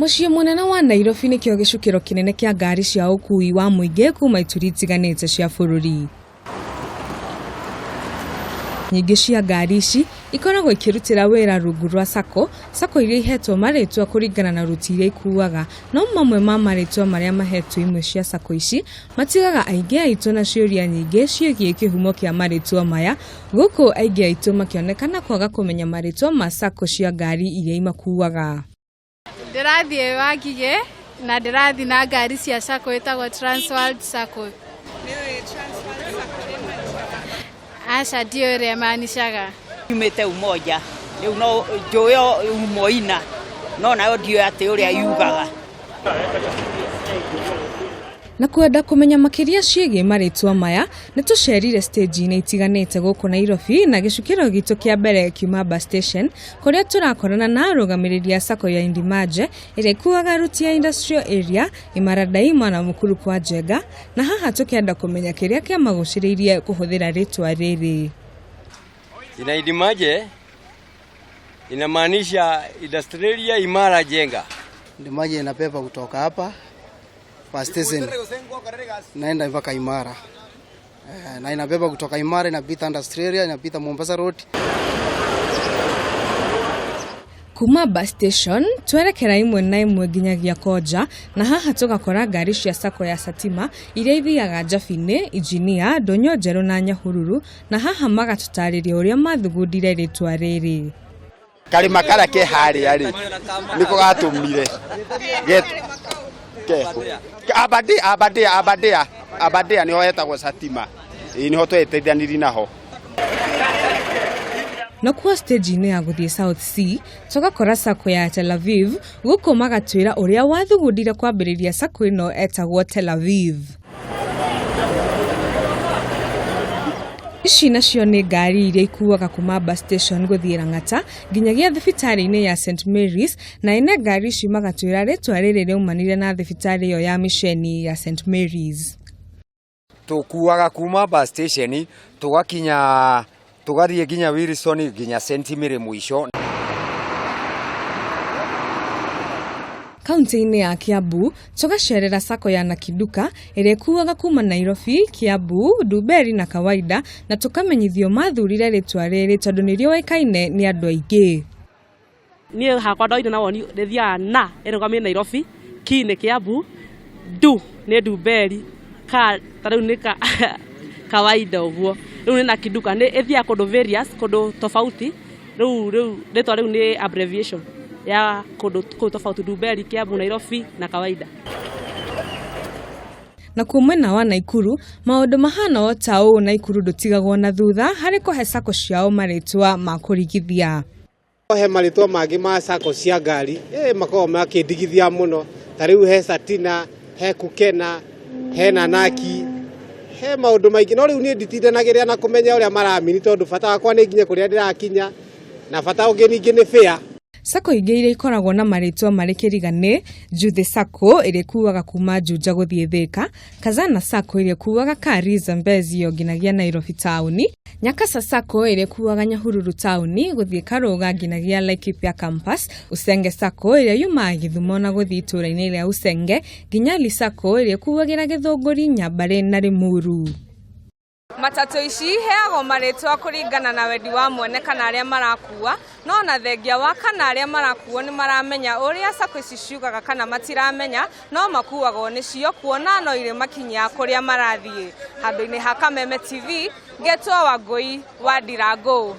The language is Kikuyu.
Mũciĩ mũnene wa Nairobi nĩkĩo gĩcukĩro kĩnene kĩa ngari cia ũkuui wa mũingĩ kuma ituri itiganĩte cia bũrũri. Nyingĩ cia ngari ici ikoragwo ikĩrutĩra wĩra rungu rwa sacco, sacco iria ihetwo marĩtwa kũringana na ruti iria ikuaga, no mamwe ma marĩtwa marĩa mahetwo imwe cia sacco ici matigaga aingĩ aitũ na ciũria nyingĩ ciĩgiĩ kĩhumo kĩa marĩtwa maya, gũkũ aingĩ aitũ makĩonekana kwaga kũmenya marĩtwa ma sacco cia ngari iria imakuaga. Ndĩrathiĩ Wangigĩ na ndĩrathiĩ na ngari cia sacco ĩtagwo Transworld Sacco. Aca ndiũĩ ũrĩa ĩmanicaga. Nyumĩte Umoja rĩu no njũĩ Umoina no nayo ndiũĩ atĩ ũrĩa yugaga. Na kwenda kũmenya makĩria ciĩgiĩ marĩtwa maya, nĩ tũcerire stage-inĩ itiganĩte gũkũ Nairobi na gĩcukĩro gitũ kĩa mbere kiuma bus station kũrĩa tũrakorana na arũgamĩrĩri a sacco ya Indimaje ĩrĩa ĩkuaga aruti a Industrial Area, Imara Daima na Mukuru kwa Njenga, na haha tũkenda kũmenya kĩrĩa kĩamagucĩrĩirie kũhũthĩra rĩtwa rĩrĩ. Ina Indimaje inamaanisha Industrial Imara Jenga. Indimaje inabeba kutoka hapa bus station naenda mpaka Imara na inabeba kutoka Imara inapita Industrial inapita Mombasa Road. Kuma bus station twerekera imwe na imwe nginyagia Koja na haha tũgakora ngari cia sacco ya Satima iria ithiaga Njabinĩ, Injinia, Ndũnyũ Njerũ na Nyahururu na haha magatũtarĩria ũrĩa mathugundire rĩtwa rĩrĩ. Karĩma karĩa ke harĩa rĩ nĩko gatũmire Aberdare Aberdare Aberdare Aberdare nĩho hetagwo Satima ĩĩ nĩho twetithanirie naho. Nakuo stage-inĩ ya gũthiĩ South C tũgakora sacco ya Tel Aviv gũkũ magatwĩra ũrĩa wathugundire kwambĩrĩria sacco ĩno etagwo Tel Aviv. Ici nacio nĩ ngari iria ikuaga kuma bus station gũthiĩ Lang'ata nginyagia thibitarĩ-inĩ ya St Mary's na ene ngari ici magatwĩra rĩtwa rĩrĩ rĩaumanire na thibitarĩ ĩyo ya mĩceni ya St Mary's. Tũkuaga kuma bus station tũgakinya tũgathiĩ nginya Wilson nginya St Mary mũico. Kaunti-inĩ ya Kiambu tũgacerera sacco ya Nakiduka ĩrĩa ĩkuaga kuma Nairobi, Kiambu, Ndumberi na Kawaida na tũkamenyithio mathurire rĩtwa rĩrĩ tondũ nĩ rĩũĩkaine nĩ andũ aingĩ. Niĩ hakwa ndoire na woni rĩthiaga na ĩrũgamie Nairobi, ki nĩ Kiambu, ndu nĩ Ndumberi, ka ta rĩu nĩ ka kawaida ũguo. Rĩu nĩ Nakiduka nĩ ĩthiaga kũndũ various kũndũ tofauti rĩu rĩu rĩtwa rĩu nĩ abbreviation ya kũndũ kũu tofauti Ndumberi, Kiambu, Nairobi na kawaida. Nakuo mwena wa Naikuru maũndũ mahana o ta ũũ Naikuru ndũtigagwo na thutha harĩ kũhe sacco ciao marĩtwa ma kũrigithia. He marĩtwa mangĩ ma sacco cia ngari makoragwo makĩndigithia mũno ta rĩu he Satina, he Kukena, he Nanaki, he maũndũ maingĩ no rĩu niĩ nditindanagĩrĩra na kũmenya ũrĩa maramini tondũ bata wakwa nĩ nginye kũrĩa ndĩrakinya na bata ũngĩ ningĩ nĩ fare. Sacco ingĩ iria ikoragwo na marĩtwa marĩ kĩriga nĩ Juthi Sacco ĩrĩa ĩkuaga kuma Juja gũthiĩ Thĩka, Kazana Sacco ĩrĩa ĩkuaga Kari, Zambezi o nginyagia Nairobi taũni, Nyakasa Sacco ĩrĩa ĩkuaga Nyahururu taũni gũthiĩ Karũga nginyagia Laikipia campus, Usenge Sacco ĩrĩa yumaga Gĩthumo na gũthiĩ itũũra-inĩ rĩa Usenge, Nginyali Sacco ĩrĩa ĩkuagĩra Gĩthũngũri, Nyambarĩ na Limuru. Matatũ ici iheagwo marĩtwa kũringana na wendi wa mwene kana arĩa marakua, no ona thengia wa kana arĩa marakuo nĩ maramenya ũrĩa sacco ici ciugaga kana matiramenya, no makuagwo nĩcio kuona no irĩ makinyia kũrĩa marathiĩ. Handũ-inĩ ha Kameme TV, ngetwo Wangũi wa Ndirangũ.